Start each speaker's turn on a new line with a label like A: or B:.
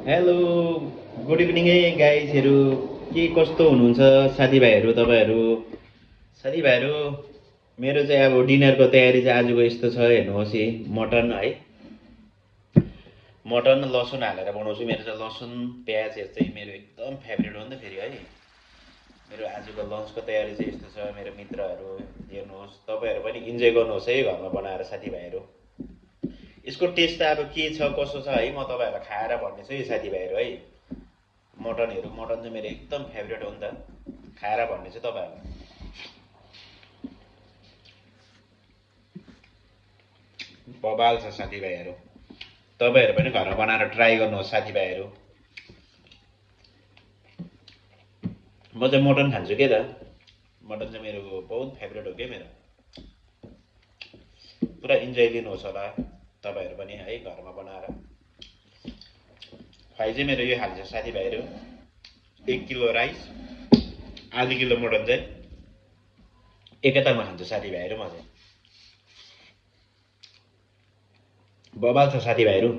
A: Hello, good evening है गाइजहरू। के कस्तो हुनुहुन्छ साथीभाइहरू तपाईँहरू? साथीभाइहरू, मेरो चाहिँ अब डिनरको तयारी चाहिँ आजको यस्तो छ, हेर्नुहोस् है। मटन है, मटन लसुन हालेर बनाउँछु। मेरो चाहिँ लसुन प्याजहरू चाहिँ मेरो एकदम फेभरेट हो नि त फेरि है। मेरो आजको लन्चको तयारी चाहिँ यस्तो छ मेरो मित्रहरू। हेर्नुहोस्, तपाईँहरू पनि इन्जोय गर्नुहोस् है घरमा बनाएर साथीभाइहरू। यसको टेस्ट त अब के छ कसो छ है, म तपाईँहरूलाई खाएर भन्नेछु है साथीभाइहरू है। मटन चाहिँ मेरो एकदम फेभरेट हो नि त, खाएर भन्नेछु तपाईँहरूलाई। बबाल छ साथीभाइहरू, तपाईँहरू पनि घरमा बनाएर ट्राई गर्नुहोस् साथीभाइहरू। म चाहिँ मटन खान्छु के त, मटन चाहिँ मेरो बहुत फेभरेट हो क्या मेरो। पुरा इन्जोय लिनुहोस् होला तपाईँहरू पनि है घरमा बनाएर। खुवाइ चाहिँ मेरो यो खान्छ साथीभाइहरू, 1 किलो राइस, आधी किलो मटन चाहिँ एकैतालमा खान्छु साथीभाइहरू। म चाहिँ बबाल छ साथीभाइहरू।